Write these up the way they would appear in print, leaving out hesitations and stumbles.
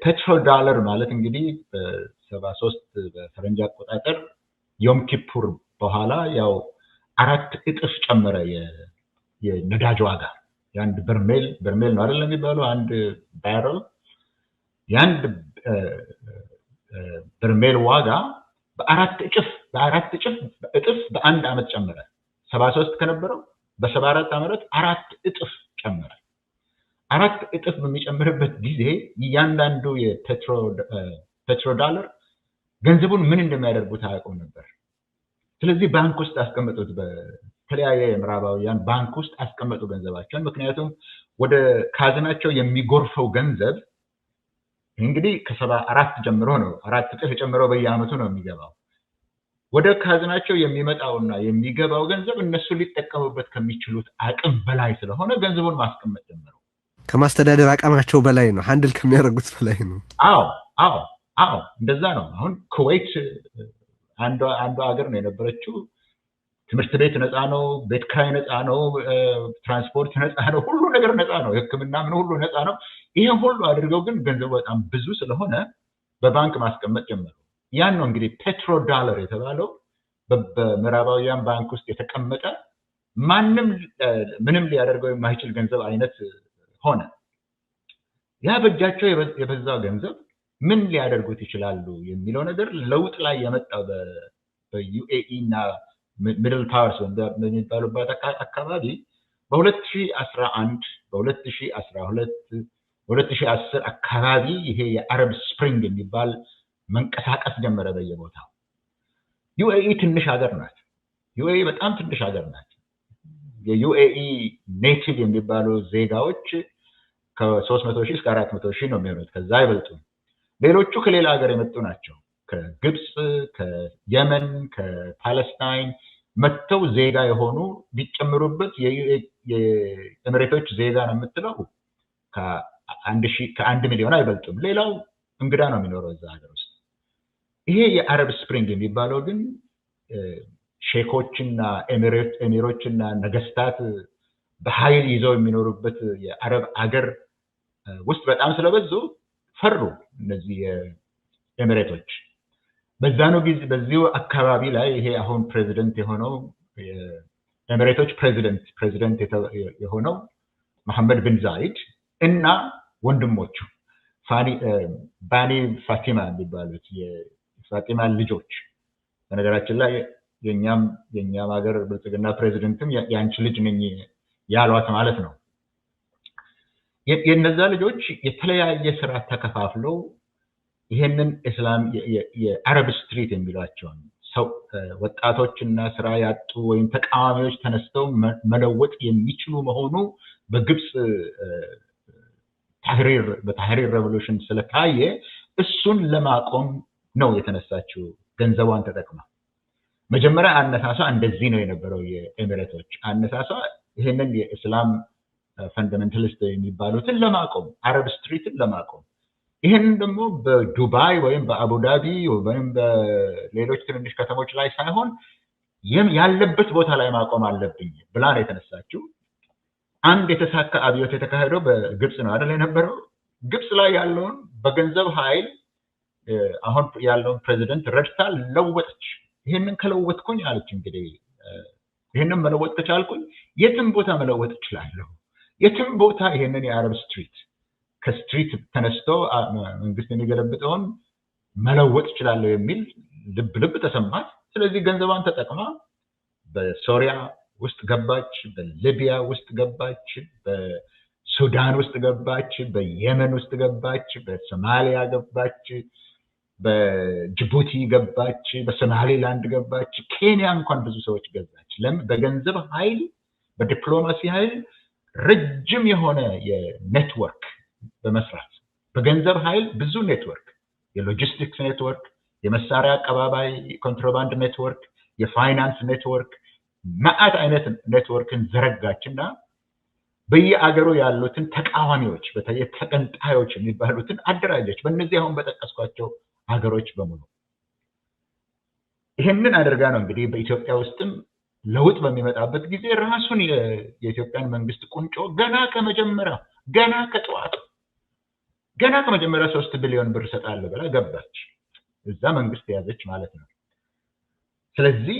Petrodollar ማለት እንግዲህ በ73 በፈረንጅ አቆጣጠር ዮም ኪፑር በኋላ ያው 4 እጥፍ ጨመረ የነዳጅ ዋጋ። የአንድ በርሜል፣ በርሜል ነው አይደለም የሚባለው፣ አንድ barrel፣ የአንድ በርሜል ዋጋ በ4 እጥፍ በአንድ ዓመት ጨመረ። 73 ከነበረው በ74 ዓመት 4 እጥፍ ጨመረ። 4 እጥፍ በሚጨምርበት ጊዜ እያንዳንዱ የ petrodollar ገንዘቡን ምን እንደሚያደርጉት አያውቁም ነበር። ስለዚህ ባንክ ውስጥ አስቀመጡት። በተለያየ የምዕራባውያን ባንክ ውስጥ አስቀመጡ ገንዘባቸውን። ምክንያቱም ወደ ካዝናቸው የሚጎርፈው ገንዘብ እንግዲህ ከ74 ጀምሮ ነው 4 እጥፍ የጨመረው፣ በየዓመቱ ነው የሚገባው። ወደ ካዝናቸው የሚመጣውና የሚገባው ገንዘብ እነሱ ሊጠቀሙበት ከሚችሉት አቅም በላይ ስለሆነ ገንዘቡን ማስቀመጥ ጀመሩ። ከማስተዳደር አቅማቸው በላይ ነው። Handle ከሚያደርጉት በላይ ነው። አዎ፣ እንደዛ ነው። አሁን ኩዌት አንዷ ሀገር ነው የነበረችው። ትምህርት ቤት ነፃ ነው፣ ቤት ኪራይ ነፃ ነው፣ ትራንስፖርት ነፃ ነው፣ ሁሉ ነገር ነፃ ነው፣ ሕክምና ምን ሁሉ ነፃ ነው። ይህን ሁሉ አድርገው ግን ገንዘቡ በጣም ብዙ ስለሆነ በባንክ ማስቀመጥ ጀመሩ። ያን ነው እንግዲህ petrodollar የተባለው፣ በምዕራባውያን ባንክ ውስጥ የተቀመጠ ማንም ምንም ሊያደርገው የማይችል ገንዘብ አይነት ሆነ። ያ በእጃቸው የበዛው ገንዘብ ምን ሊያደርጉት ይችላሉ የሚለው ነገር ለውጥ ላይ የመጣው በ UAE እና middle powers በሚባሉበት አካባቢ በ2011፣ በ2012፣ በ2010 አካባቢ ይሄ የ Arab Spring የሚባል መንቀሳቀስ ጀመረ በየቦታው። UAE ትንሽ ሀገር ናት። UAE በጣም ትንሽ ሀገር ናት። የ UAE native የሚባሉ ዜጋዎች ከ300,000 እስከ 400,000 ነው የሚሆኑት፣ ከዛ አይበልጡም። ሌሎቹ ከሌላ ሀገር የመጡ ናቸው። ከግብፅ፣ ከየመን፣ ከፓለስታይን መጥተው ዜጋ የሆኑ ቢጨምሩበት የኤሚሬቶች ዜጋ ነው የምትለው ከ1 ሚሊዮን አይበልጡም። ሌላው እንግዳ ነው የሚኖረው እዛ ሀገር ውስጥ። ይሄ የ Arab Spring የሚባለው ግን ሼኮችና ኤሚሮችና ነገስታት በኃይል ይዘው የሚኖሩበት የአረብ አገር ውስጥ በጣም ስለበዙ ፈሩ እነዚህ ኤሚሬቶች። በዛኑ ጊዜ በዚሁ አካባቢ ላይ ይሄ አሁን ፕሬዚደንት የሆነው፣ የኤሚሬቶች ፕሬዚደንት የሆነው መሐመድ ብን ዛይድ እና ወንድሞቹ ባኒ ፋቲማ የሚባሉት፣ የፋቲማ ልጆች፣ በነገራችን ላይ የኛም ሀገር ብልጽግና ፕሬዚደንትም የአንቺ ልጅ ነኝ ያሏት ማለት ነው። የነዛ ልጆች የተለያየ ስራ ተከፋፍለው ይሄንን እስላም የ Arab street የሚሏቸውን ሰው ወጣቶችና ስራ ያጡ ወይም ተቃዋሚዎች ተነስተው መለወጥ የሚችሉ መሆኑ በግብፅ ታህሪር በታህሪር revolution ስለታየ እሱን ለማቆም ነው የተነሳችው ገንዘቧን ተጠቅማ። መጀመሪያ አነሳሷ እንደዚህ ነው የነበረው። የኤሚሬቶች አነሳሷ ይሄንን የእስላም fundamentalist የሚባሉትን ለማቆም፣ Arab street ን ለማቆም፣ ይህንን ደግሞ በዱባይ ወይም በአቡዳቢ ወይም በሌሎች ትንንሽ ከተሞች ላይ ሳይሆን ያለበት ቦታ ላይ ማቆም አለብኝ ብላ ነው የተነሳችው። አንድ የተሳካ አብዮት የተካሄደው በግብፅ ነው አይደል የነበረው? ግብፅ ላይ ያለውን በገንዘብ ኃይል አሁን ያለውን ፕሬዚደንት ረድታ ለወጠች። ይህንን ከለወጥኩኝ አለች እንግዲህ፣ ይህንን መለወጥ ከቻልኩኝ የትም ቦታ መለወጥ እችላለሁ። የትም ቦታ ይህንን የ Arab street ከ street ተነስቶ መንግስት የሚገለብጠውን መለወጥ እችላለሁ የሚል ልብ ልብ ተሰማት። ስለዚህ ገንዘቧን ተጠቅማ በሶሪያ ውስጥ ገባች፣ በሊቢያ ውስጥ ገባች፣ በሱዳን ውስጥ ገባች፣ በየመን ውስጥ ገባች፣ በሶማሊያ ገባች፣ በጅቡቲ ገባች፣ በሶማሌላንድ ገባች፣ ኬንያ እንኳን ብዙ ሰዎች ገዛች። ለምን? በገንዘብ ኃይል፣ በዲፕሎማሲ ኃይል ረጅም የሆነ የኔትወርክ በመስራት፣ በገንዘብ ኃይል ብዙ ኔትወርክ፣ የ logistics network፣ የመሳሪያ አቀባባይ ኮንትሮባንድ ኔትወርክ፣ የፋይናንስ ኔትወርክ፣ መዓት አይነት ኔትወርክን ዘረጋች እና በየአገሩ ያሉትን ተቃዋሚዎች በተለይ ተገንጣዮች የሚባሉትን አደራጀች። በእነዚህ አሁን በጠቀስኳቸው ሀገሮች በሙሉ ይህንን አድርጋ ነው እንግዲህ በኢትዮጵያ ውስጥም ለውጥ በሚመጣበት ጊዜ ራሱን የኢትዮጵያን መንግስት ቁንጮ ገና ከመጀመሪያው፣ ገና ከጠዋቱ ገና ከመጀመሪያ 3 ቢሊዮን ብር እሰጣለሁ ብላ ገባች። እዛ መንግስት የያዘች ማለት ነው። ስለዚህ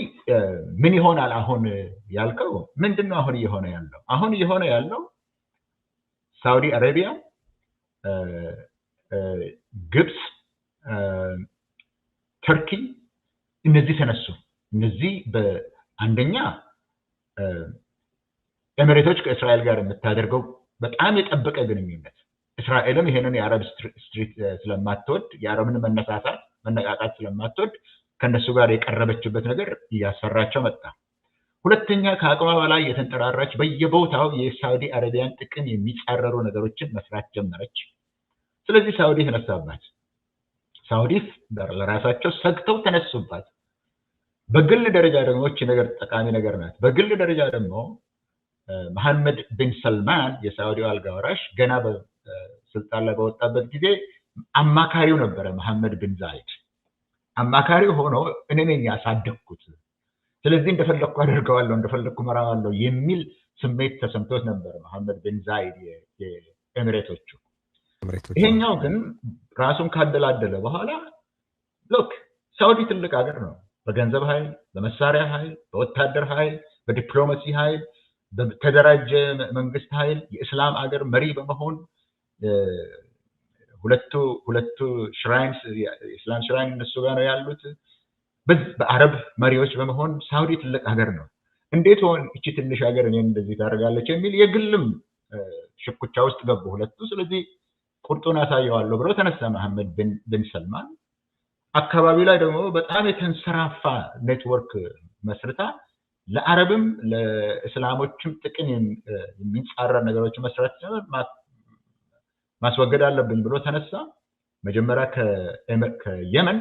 ምን ይሆናል አሁን ያልከው ምንድን ነው? አሁን እየሆነ ያለው፣ አሁን እየሆነ ያለው ሳውዲ አረቢያ፣ ግብፅ፣ ተርኪ እነዚህ ተነሱ። እነዚህ በአንደኛ ኤሚሬቶች ከእስራኤል ጋር የምታደርገው በጣም የጠበቀ ግንኙነት፣ እስራኤልም ይሄንን የአረብ street ስለማትወድ፣ የአረብን መነሳሳት መነቃቃት ስለማትወድ ከእነሱ ጋር የቀረበችበት ነገር እያስፈራቸው መጣ። ሁለተኛ ከአቅሟ በላይ የተንጠራራች በየቦታው የሳውዲ አረቢያን ጥቅም የሚጻረሩ ነገሮችን መስራት ጀመረች። ስለዚህ ሳውዲ ተነሳባት። ሳውዲ ለራሳቸው ሰግተው ተነሱባት። በግል ደረጃ ደግሞ እቺ ነገር ጠቃሚ ነገር ናት። በግል ደረጃ ደግሞ መሐመድ ቢን ሰልማን የሳውዲው አልጋ ወራሽ ገና በስልጣን ላይ በወጣበት ጊዜ አማካሪው ነበረ። መሐመድ ቢን ዛይድ አማካሪው ሆኖ እኔ ነኝ ያሳደግኩት፣ ስለዚህ እንደፈለግኩ አደርገዋለሁ፣ እንደፈለግኩ መራዋለሁ የሚል ስሜት ተሰምቶት ነበር መሐመድ ቢን ዛይድ የኤሚሬቶቹ። ይሄኛው ግን ራሱን ካደላደለ በኋላ look፣ ሳውዲ ትልቅ ሀገር ነው። በገንዘብ ኃይል፣ በመሳሪያ ኃይል፣ በወታደር ኃይል፣ በዲፕሎማሲ ኃይል፣ በተደራጀ መንግስት ኃይል፣ የእስላም አገር መሪ በመሆን ሁለቱ shrines፣ የእስላም shrine እነሱ ጋር ነው ያሉት። በአረብ መሪዎች በመሆን ሳውዲ ትልቅ ሀገር ነው። እንዴት ሆን እቺ ትንሽ ሀገር እኔን እንደዚህ ታደርጋለች የሚል የግልም ሽኩቻ ውስጥ ገቡ ሁለቱ። ስለዚህ ቁርጡን አሳየዋለሁ ብሎ ተነሳ መሐመድ ብን ሰልማን። አካባቢው ላይ ደግሞ በጣም የተንሰራፋ ኔትወርክ መስርታ ለአረብም ለእስላሞችም ጥቅም የሚጻረር ነገሮች መስራት ማስወገድ አለብን ብሎ ተነሳ። መጀመሪያ ከየመን፣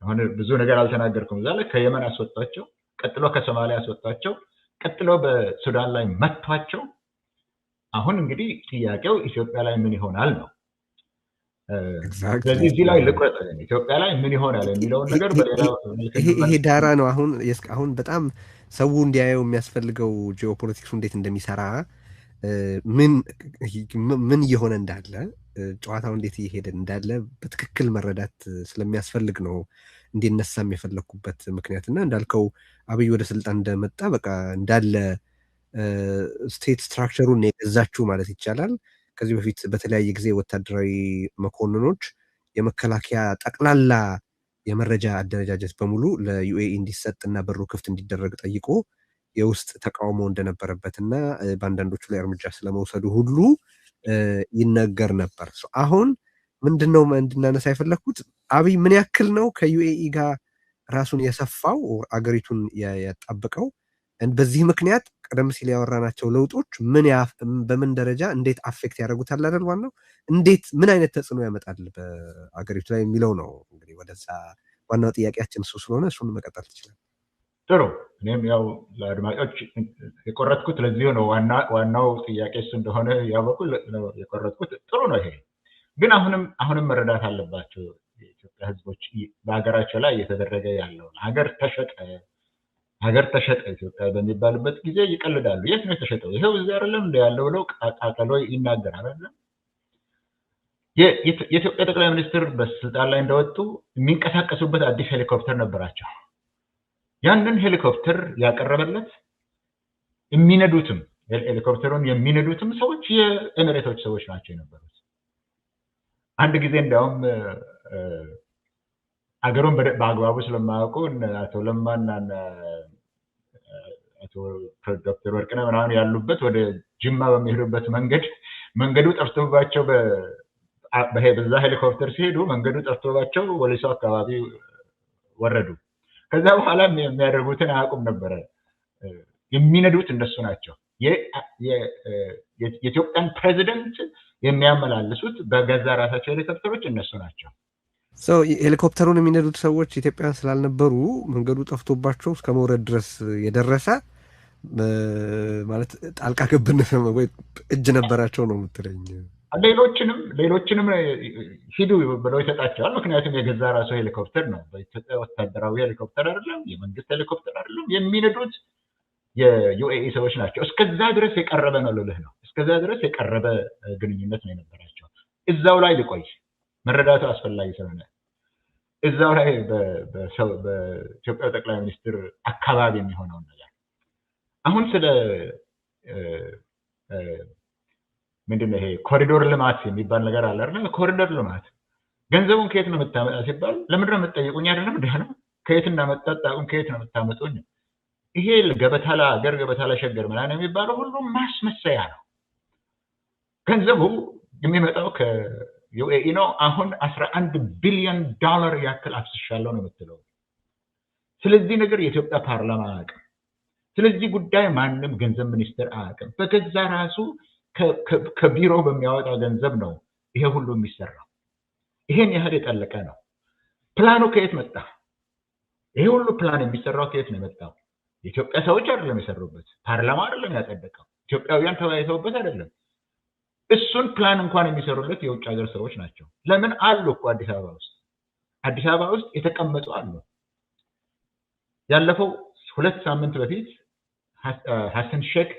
አሁን ብዙ ነገር አልተናገርኩም እዛ ላይ፣ ከየመን አስወጣቸው። ቀጥሎ ከሶማሊያ አስወጣቸው። ቀጥሎ በሱዳን ላይ መቷቸው። አሁን እንግዲህ ጥያቄው ኢትዮጵያ ላይ ምን ይሆናል ነው። ስለዚህ እዚህ ላይ ልቁረጥ። ኢትዮጵያ ላይ ምን ይሆናል የሚለውን ነገር በሌላ ይሄ ዳራ ነው። አሁን በጣም ሰው እንዲያየው የሚያስፈልገው ጂኦፖለቲክሱ እንዴት እንደሚሰራ፣ ምን ምን እየሆነ እንዳለ፣ ጨዋታው እንዴት እየሄደ እንዳለ በትክክል መረዳት ስለሚያስፈልግ ነው እንዲነሳም የፈለግኩበት ምክንያት። እና እንዳልከው አብይ ወደ ስልጣን እንደመጣ በቃ እንዳለ state structure ኡን የገዛችው ማለት ይቻላል። ከዚህ በፊት በተለያየ ጊዜ ወታደራዊ መኮንኖች የመከላከያ ጠቅላላ የመረጃ አደረጃጀት በሙሉ ለ UAE እንዲሰጥ እና በሩ ክፍት እንዲደረግ ጠይቆ የውስጥ ተቃውሞ እንደነበረበት እና በአንዳንዶቹ ላይ እርምጃ ስለመውሰዱ ሁሉ ይነገር ነበር። አሁን ምንድነው እንድናነሳ የፈለግኩት፣ አብይ ምን ያክል ነው ከ UAE ጋር ራሱን የሰፋው፣ አገሪቱን ያጣበቀው? በዚህ ምክንያት ቀደም ሲል ያወራናቸው ለውጦች ምን በምን ደረጃ እንዴት affect ያደርጉታል አይደል? ዋናው እንዴት ምን አይነት ተጽዕኖ ያመጣል በአገሪቱ ላይ የሚለው ነው። እንግዲህ ወደዛ ዋናው ጥያቄያችን እሱ ስለሆነ እሱን መቀጠል ትችላል። ጥሩ። እኔም ያው ለአድማጮች የቆረጥኩት ለዚሁ ነው። ዋናው ጥያቄ እሱ እንደሆነ ያወቁ ነው የቆረጥኩት። ጥሩ ነው። ይሄ ግን አሁንም አሁንም መረዳት አለባቸው የኢትዮጵያ ሕዝቦች በሀገራቸው ላይ እየተደረገ ያለውን። ሀገር ተሸጠ፣ ሀገር ተሸጠ ኢትዮጵያ በሚባልበት ጊዜ ይቀልዳሉ። የት ነው የተሸጠው? ይኸው እዚህ አይደለም እንደ ያለው ብለው ቃጠሎ ይናገራል አይደለም። የኢትዮጵያ ጠቅላይ ሚኒስትር በስልጣን ላይ እንደወጡ የሚንቀሳቀሱበት አዲስ ሄሊኮፕተር ነበራቸው። ያንን ሄሊኮፕተር ያቀረበለት፣ የሚነዱትም፣ ሄሊኮፕተሩን የሚነዱትም ሰዎች የኤሚሬቶች ሰዎች ናቸው የነበሩት። አንድ ጊዜ እንዲያውም አገሩን በአግባቡ ስለማያውቁ አቶ ለማና አቶ ዶክተር ወርቅነህ ምናምን ያሉበት ወደ ጅማ በሚሄዱበት መንገድ መንገዱ ጠፍቶባቸው፣ በዛ ሄሊኮፕተር ሲሄዱ መንገዱ ጠፍቶባቸው ወሊሶ አካባቢ ወረዱ። ከዛ በኋላ የሚያደርጉትን አያውቁም ነበረ። የሚነዱት እነሱ ናቸው። የኢትዮጵያን ፕሬዚደንት የሚያመላልሱት በገዛ ራሳቸው ሄሊኮፕተሮች እነሱ ናቸው። ሄሊኮፕተሩን የሚነዱት ሰዎች ኢትዮጵያውያን ስላልነበሩ መንገዱ ጠፍቶባቸው እስከ መውረድ ድረስ የደረሰ ማለት ጣልቃ ገብነት ወይ እጅ ነበራቸው ነው የምትለኝ? ሌሎችንም ሂዱ ብለው ይሰጣቸዋል። ምክንያቱም የገዛ ራሱ ሄሊኮፕተር ነው። በኢትዮጵያ ወታደራዊ ሄሊኮፕተር አይደለም፣ የመንግስት ሄሊኮፕተር አይደለም። የሚነዱት የ UAE ሰዎች ናቸው። እስከዛ ድረስ የቀረበ ነው ልልህ ነው። እስከዛ ድረስ የቀረበ ግንኙነት ነው የነበራቸው። እዛው ላይ ልቆይ፣ መረዳቱ አስፈላጊ ስለሆነ እዛው ላይ በኢትዮጵያ ጠቅላይ ሚኒስትር አካባቢ የሚሆነውን ነገር አሁን ስለ ምንድን ነው ይሄ ኮሪዶር ልማት የሚባል ነገር አለ አይደል? ኮሪዶር ልማት ገንዘቡን ከየት ነው የምታመጣ ሲባል ለምንድን ነው የምትጠይቁኝ? አይደለም እንዲህ ነው፣ ከየት እንዳመጣ አታውቁም፣ ከየት ነው የምታመጡኝ? ይሄ ገበታ ለሀገር ገበታ ለሸገር ምናምን የሚባለው ሁሉ ማስመሰያ ነው። ገንዘቡ የሚመጣው ከ UAE ነው። አሁን 11 ቢሊዮን ዶላር ያክል አፍስሻለሁ ነው የምትለው። ስለዚህ ነገር የኢትዮጵያ ፓርላማ አያውቅም። ስለዚህ ጉዳይ ማንም ገንዘብ ሚኒስትር አያውቅም። በገዛ ራሱ ከቢሮ በሚያወጣው ገንዘብ ነው ይሄ ሁሉ የሚሰራው። ይሄን ያህል የጠለቀ ነው። ፕላኑ ከየት መጣ? ይሄ ሁሉ ፕላን የሚሰራው ከየት ነው የመጣው? የኢትዮጵያ ሰዎች አይደለም የሰሩበት፣ ፓርላማ አይደለም ያጸደቀው፣ ኢትዮጵያውያን ተወያይተውበት አይደለም። እሱን ፕላን እንኳን የሚሰሩለት የውጭ ሀገር ሰዎች ናቸው። ለምን አሉ እኮ አዲስ አበባ ውስጥ፣ አዲስ አበባ ውስጥ የተቀመጡ አሉ። ያለፈው 2 ሳምንት በፊት ሀሰን ሼክ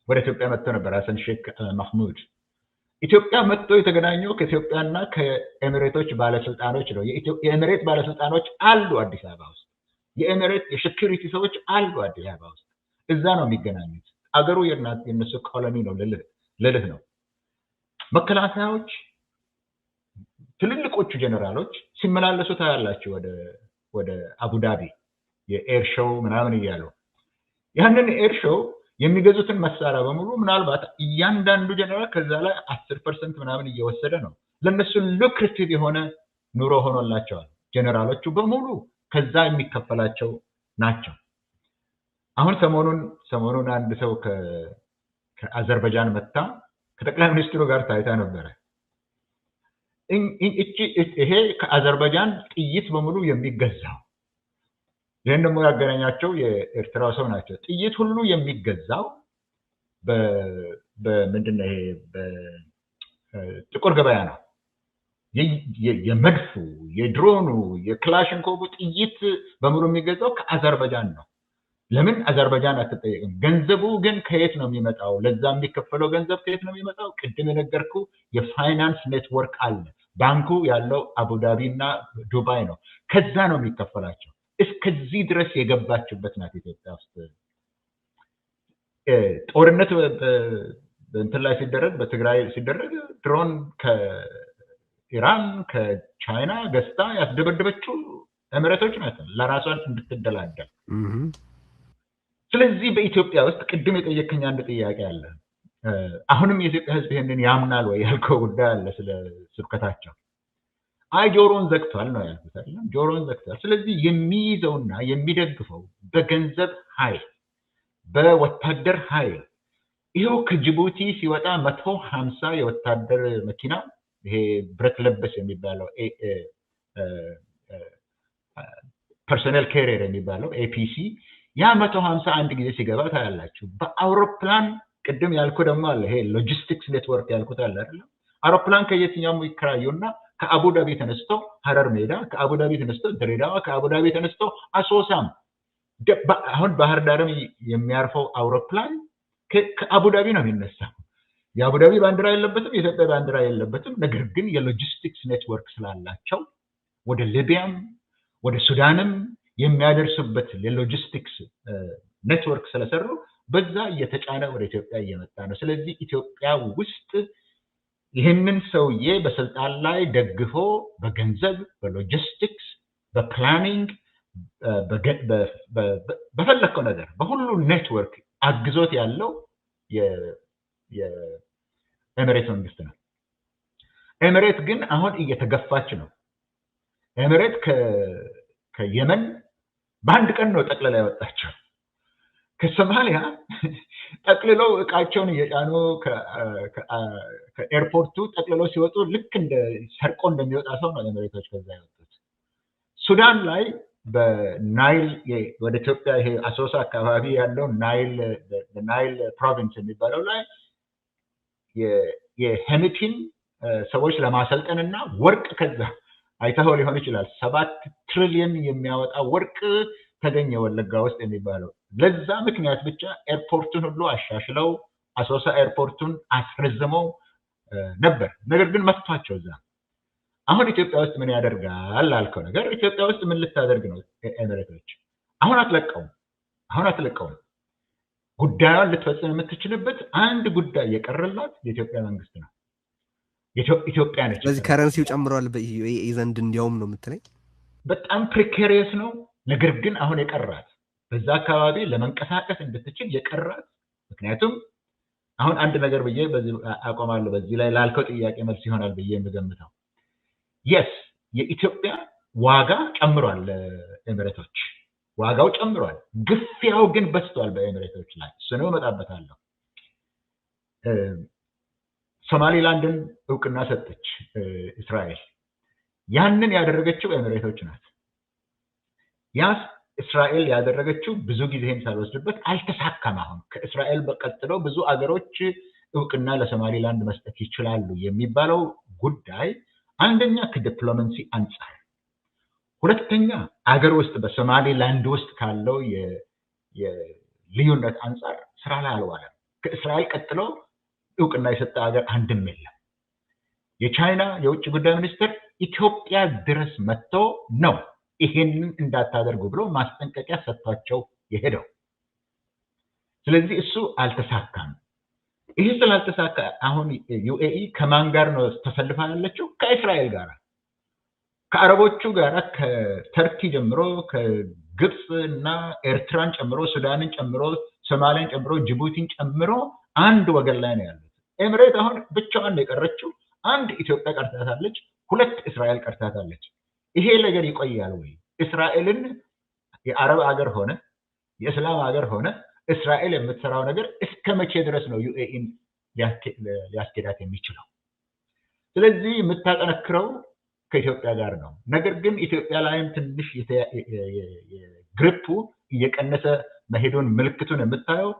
ወደ ኢትዮጵያ መጥቶ ነበር። ሀሰን ሼክ ማህሙድ ኢትዮጵያ መጥቶ የተገናኘው ከኢትዮጵያና ከኤሚሬቶች ባለስልጣኖች ነው። የኤሚሬት ባለስልጣኖች አሉ አዲስ አበባ ውስጥ። የኤሚሬት የ security ሰዎች አሉ አዲስ አበባ ውስጥ። እዛ ነው የሚገናኙት። አገሩ የነሱ colony ነው ልልህ ነው። መከላከያዎች ትልልቆቹ ጀነራሎች ሲመላለሱ ታያላችሁ ወደ አቡዳቢ የ air show ምናምን እያሉ። ያንን air show የሚገዙትን መሳሪያ በሙሉ ምናልባት እያንዳንዱ ጀነራል ከዛ ላይ 10% ምናምን እየወሰደ ነው። ለነሱ lucrative የሆነ ኑሮ ሆኖላቸዋል። ጀነራሎቹ በሙሉ ከዛ የሚከፈላቸው ናቸው። አሁን ሰሞኑን አንድ ሰው ከአዘርባይጃን መጣ ከጠቅላይ ሚኒስትሩ ጋር ታይታ ነበረ። ይሄ ከአዘርባይጃን ጥይት በሙሉ የሚገዛው፣ ይሄን ደግሞ ያገናኛቸው የኤርትራው ሰው ናቸው። ጥይት ሁሉ የሚገዛው በምንድነው ይሄ በጥቁር ገበያ ነው። የመድፉ፣ የድሮኑ፣ የክላሽንኮቡ ጥይት በሙሉ የሚገዛው ከአዘርባይጃን ነው። ለምን አዘርባይጃን አትጠየቅም? ገንዘቡ ግን ከየት ነው የሚመጣው? ለዛ የሚከፈለው ገንዘብ ከየት ነው የሚመጣው? ቅድም የነገርኩ የፋይናንስ ኔትወርክ አለ። ባንኩ ያለው አቡዳቢ እና ዱባይ ነው። ከዛ ነው የሚከፈላቸው። እስከዚህ ድረስ የገባችበት ናት ኢትዮጵያ ውስጥ። ጦርነት በእንትን ላይ ሲደረግ፣ በትግራይ ሲደረግ ድሮን ከኢራን ከቻይና ገዝታ ያስደበደበችው ኤሚሬቶች ናቸው ለራሷን እንድትደላደል። ስለዚህ በኢትዮጵያ ውስጥ ቅድም የጠየከኝ አንድ ጥያቄ አለ። አሁንም የኢትዮጵያ ሕዝብ ይሄንን ያምናል ወይ ያልከው ጉዳይ አለ ስለ ስብከታቸው። አይ ጆሮን ዘግቷል ነው ያልኩት አይደለም? ጆሮን ዘግቷል። ስለዚህ የሚይዘውና የሚደግፈው በገንዘብ ኃይል በወታደር ኃይል ይኸው ከጅቡቲ ሲወጣ 150 የወታደር መኪና ይሄ ብረት ለበስ የሚባለው personnel carrier የሚባለው APC ያ 151 ጊዜ ሲገባ ታያላችሁ። በአውሮፕላን ቅድም ያልኩ ደግሞ አለ፣ ይሄ logistics network ያልኩት አለ አይደለም? አውሮፕላን ከየትኛውም ይከራዩና ከአቡዳቢ ተነስቶ ሀረር ሜዳ፣ ከአቡዳቢ ተነስቶ ድሬዳዋ፣ ከአቡዳቢ ተነስቶ አሶሳም፣ አሁን ባህር ዳርም የሚያርፈው አውሮፕላን ከአቡዳቢ ነው የሚነሳው። የአቡዳቢ ባንዲራ የለበትም፣ የኢትዮጵያ ባንዲራ የለበትም። ነገር ግን የ logistics network ስላላቸው ወደ ሊቢያም ወደ ሱዳንም የሚያደርሱበት የ logistics network ስለሰሩ በዛ እየተጫነ ወደ ኢትዮጵያ እየመጣ ነው። ስለዚህ ኢትዮጵያ ውስጥ ይህንን ሰውዬ በስልጣን ላይ ደግፎ በገንዘብ፣ በሎጂስቲክስ፣ በ planning፣ በፈለከው ነገር በሁሉ ኔትወርክ አግዞት ያለው የኤሚሬት መንግስት ነው። ኤሚሬት ግን አሁን እየተገፋች ነው። ኤሚሬት ከየመን በአንድ ቀን ነው ጠቅልላ ያወጣቸው። ከሶማሊያ ጠቅልለው እቃቸውን እየጫኑ ከኤርፖርቱ ጠቅልለው ሲወጡ ልክ እንደ ሰርቆ እንደሚወጣ ሰው ነው ኤሚሬቶች ከዛ የወጡት። ሱዳን ላይ በናይል ወደ ኢትዮጵያ ይሄ አሶሳ አካባቢ ያለው ናይል province የሚባለው ላይ የሄሚቲን ሰዎች ለማሰልጠንና ወርቅ ከዛ አይተኸው ሊሆን ይችላል 7 ትሪሊየን የሚያወጣ ወርቅ ተገኘ ወለጋ ውስጥ የሚባለው። ለዛ ምክንያት ብቻ ኤርፖርቱን ሁሉ አሻሽለው አሶሳ ኤርፖርቱን አስረዝመው ነበር። ነገር ግን መቷቸው እዛ። አሁን ኢትዮጵያ ውስጥ ምን ያደርጋል ላልከው ነገር፣ ኢትዮጵያ ውስጥ ምን ልታደርግ ነው? ኤሚሬቶች አሁን አትለቀውም። አሁን አትለቀውም። ጉዳዩን ልትፈጽም የምትችልበት አንድ ጉዳይ የቀረላት የኢትዮጵያ መንግስት ነው። ኢትዮጵያ ነች። ስለዚህ currency ው ጨምሯል በ UAE ዘንድ እንዲያውም ነው የምትለኝ? በጣም precarious ነው። ነገር ግን አሁን የቀራት በዛ አካባቢ ለመንቀሳቀስ እንድትችል የቀራት፣ ምክንያቱም አሁን አንድ ነገር ብዬ በዚህ አቆማለሁ። በዚህ ላይ ላልከው ጥያቄ መልስ ይሆናል ብዬ የምገምተው፣ yes፣ የኢትዮጵያ ዋጋ ጨምሯል። ኤሚሬቶች ዋጋው ጨምሯል። ግፊያው ግን በዝቷል በኤሚሬቶች ላይ። እሱንም እመጣበታለሁ። ሶማሊላንድን እውቅና ሰጠች እስራኤል። ያንን ያደረገችው ኤሚሬቶች ናት። ያ እስራኤል ያደረገችው ብዙ ጊዜም ሳልወስድበት አልተሳካም። አሁን ከእስራኤል ቀጥሎ ብዙ አገሮች እውቅና ለሶማሊላንድ መስጠት ይችላሉ የሚባለው ጉዳይ አንደኛ ከዲፕሎማሲ አንጻር፣ ሁለተኛ አገር ውስጥ በሶማሊላንድ ውስጥ ካለው የልዩነት አንጻር ስራ ላይ አልዋለም። ከእስራኤል ቀጥሎ እውቅና የሰጠ ሀገር አንድም የለም። የቻይና የውጭ ጉዳይ ሚኒስትር ኢትዮጵያ ድረስ መጥቶ ነው ይሄንን እንዳታደርጉ ብሎ ማስጠንቀቂያ ሰጥቷቸው የሄደው። ስለዚህ እሱ አልተሳካም። ይህ ስላልተሳካ አሁን UAE ከማን ጋር ነው ተሰልፋ ያለችው? ከእስራኤል ጋር፣ ከአረቦቹ ጋር፣ ከተርኪ ጀምሮ፣ ከግብፅ እና ኤርትራን ጨምሮ፣ ሱዳንን ጨምሮ፣ ሶማሊያን ጨምሮ፣ ጅቡቲን ጨምሮ አንድ ወገን ላይ ነው ያሉት። ኤሚሬት አሁን ብቻዋን ነው የቀረችው። አንድ ኢትዮጵያ ቀርታታለች፣ ሁለት እስራኤል ቀርታታለች። ይሄ ነገር ይቆያል ወይ? እስራኤልን የአረብ ሀገር ሆነ የእስላም ሀገር ሆነ እስራኤል የምትሰራው ነገር እስከ መቼ ድረስ ነው UAE ን ሊያስኬዳት የሚችለው? ስለዚህ የምታጠነክረው ከኢትዮጵያ ጋር ነው። ነገር ግን ኢትዮጵያ ላይም ትንሽ grip ኡ እየቀነሰ መሄዱን ምልክቱን የምታየው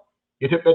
የኢትዮጵያ